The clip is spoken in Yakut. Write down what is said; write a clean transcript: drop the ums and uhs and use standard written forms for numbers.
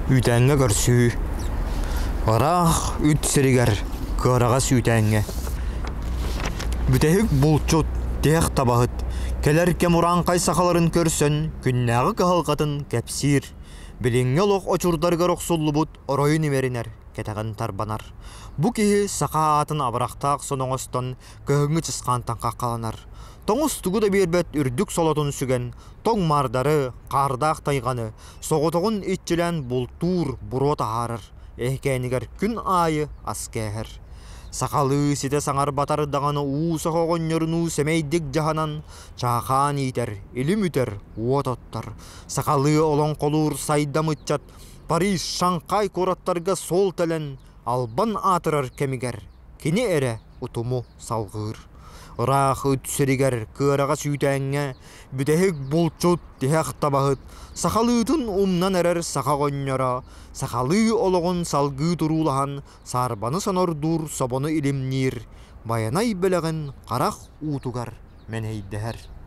Үүтээҥҥэ көрсүү. Ыраах үт сиригэр, кыараҕас үүтээҥҥэ. Бүтэһик булчут, тиһэх табаһыт, кэлэр кэм урааҥхай сахаларын көрсөн, күннээҕи кыһалҕатын кэпсиир. Билиҥҥи олох очурдарыгар охсуллубут оройун имэринэр, кэтэҕин тарбанар. Бу киһи саха аатын абырахтаах сон оҥостон, кыһыҥҥы чысхаантан хаххаланар. Тоҥус тугу да биэрбэт үрдүк солотун сүгэн, тоҥ маардары, хаардаах тайҕаны, соҕотоҕун иччилээн бултуур буруо таһаарар, эһэкээнигэр күн аайы ас кээһэр. Сахалыы ситэ саҥарбатар даҕаны уу саха оҕонньорунуу сэмэйдик дьаһанан, чаахаан иитэр, илим үтэр, уот оттор. Сахалыы олоҥхолуур сайдам ыччат Париж, Шанхай куораттарга суол тэлэн, албан аатырар кэмигэр кини эрэ утуму салҕыыр. Ыраах ыт сиригэр кыараҕас үүтээҥҥэ бүтэһик булчут, тиһэх табаһыт, сахалыытын умнан эрэр саха оҕонньоро сахалыы олоҕун салгыы туруулаһан саарбаны сонордуур собону илимниир, Байанай бэлэҕин харах уутугар мэнэйдэһэр.